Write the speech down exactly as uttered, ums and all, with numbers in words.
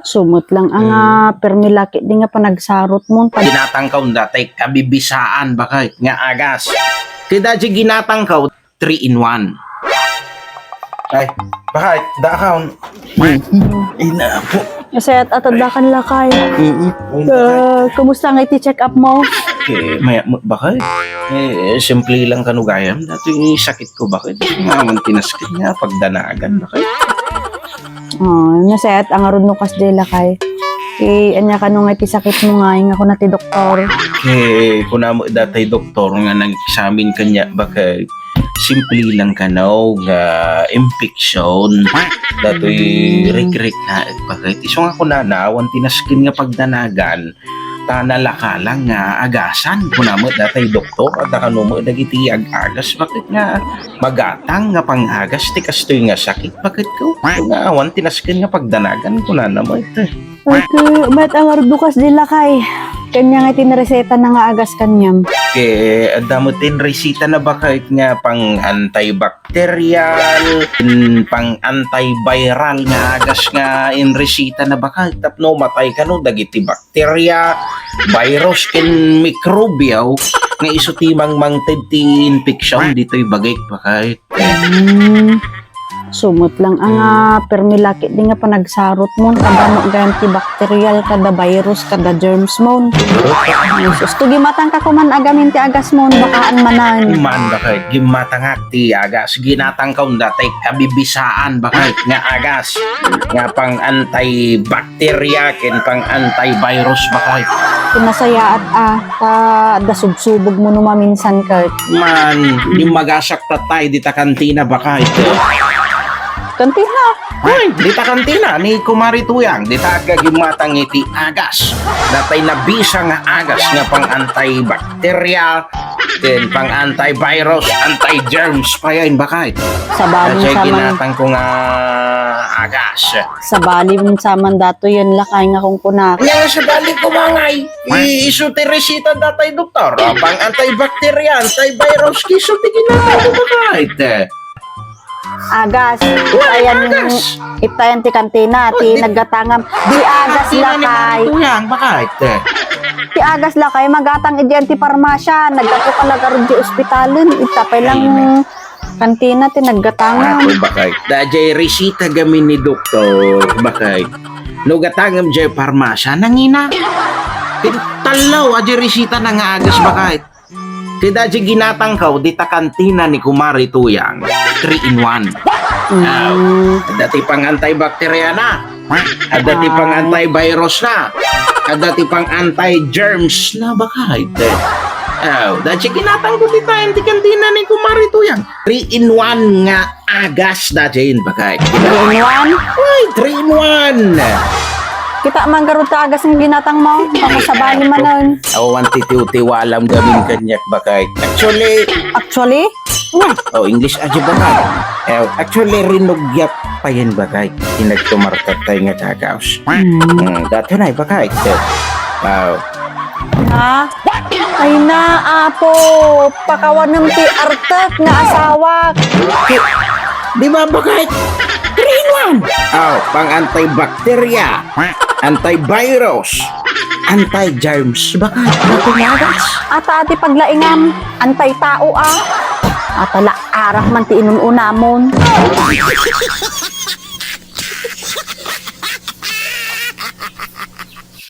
Sumot lang anga, permi lakit di nga panagsarot mo. Pag- Ginatangkaw dati kabibisaan, bakit? Nga agas. Kaya dati ginatangkaw, three in one. Ay, bakit? Da account. Ina po. Set, at adakan lakay. Mm-mm. Ah, kumusta nga iti check-up mo? Eh, maya mo, bakit? Eh, simple lang kano gayam. Dati sakit ko, bakit? Nga man tinasakit nga, pagdanagan, bakit? Oh, naset, ang arod no kas di lakay. Eh, anya kano nga iti sakit mo nga, nga kuna ti doktor. Eh, kuna mo dati doktor nga nag-examine kanya, bakit? Simple lang kano nga infection. Datoy Mm. rikrik na, bakit? Isu nga kuna na, awan tinaskin nga pagdanagan, ta nalakalang nga agasan. Kuna mo, datay doktor, at kano mo, dagiti ag-agas, bakit nga magatang nga pangagas, ti kastoy nga sakit, bakit ko? Nga awan tinaskin nga pagdanagan, kuna na mo, ito. Ay, ket met ang ardukas di lakay. Kanya nga tinreseta na nga agas kanyam. Ket adda met ti reseta na bakit nga pang antibacterial, mm, pang antiviral nga agas nga inreseta na bakit tapno matay kano dagiti bakterya, virus, ken mikrobyo nga isu ti mangmangted ti infection ditoy bagik bakit. Hmm. Sumot lang anga, permi lakit di nga panagsarot mo. Kada mo gayam ti bacterial, kada virus, kada germs mo. Jesus, to gimatang ka kuman agamin ti agas mo, bakaan manan. Man, bakit? Gimatangak ti agas. Ginatang ka unda ti kabibisaan, bakit? Nga agas. Nga pang antibacteria, ken pang antivirus, bakit? Kinasayaat, ah, ta da subsubog mo no maminsan ka. Man, yung magasak tatay, dita kantina, bakit? Kantina? Hoy, dita kantina ni Kumari Tuyang, dita aggagimatang iti agas. Datay nabisa nga agas nga pang antibacteria, ken pang antivirus, anti-germs pa yan, bakit? Sabali sa man. Ginatang ko nga agas. Sabali man sa man dato yan lakay nga kung kunak. Nga sabali ko mangay. I-, isu ti resita datay doktor. Pang antibacteria, antivirus, kisu ti ginatang ko bakit? Agas. Uy, itayan, agas. Itayan ti kantina, oh, ti di, naggatangam. Di agas lakay. Tuyang, bakit? Ti agas lakay, magatang idi anti parmasya. Nagkakapalagarod di ospitalen. Ita pa lang kantina, ti naggatangam. Ako, bakit? Da, jay resita gamin ni doktor, bakit? No gatangam jay parmasya, nangina. Ti tallo, a jay resita na nga agas, bakit? Ti daydi ginatangko, dita kantina ni Kumari Tuyang, three in one. Mm. Ah, adda ti pang-antibacteria na. Adda ti pang-antivirus na. Adda ti pang-anti-germs na, bakit? Ah, daydi ginatangko dita, ti kantina ni Kumari Tuyang. Three in one nga agas daydi, bakit? Three in one? Uy, three in one! Kita man garud ta agas nga ginatang mo. Pakasabali man nun. Awan ti tiwtiwalam gamin kaniak, bakit? Actually, actually? Oh, English aja, bakit? Eh, actually, rinugyak pa yan, bakit? Ti nagtumartat tayo nga tagaos. Hmm. Hmm, dati na, bakit? Oh. Na? Ay na, apo, pakawanem ti artek nga asawak. Di, di ba, bakit? Three in one. Oh, pang-antibacteria, antivirus, anti-germs. Bakit? Ano ti agas? Ata ti paglaingam, anti-tao, ah. Ata la arak man ti inun-unamon.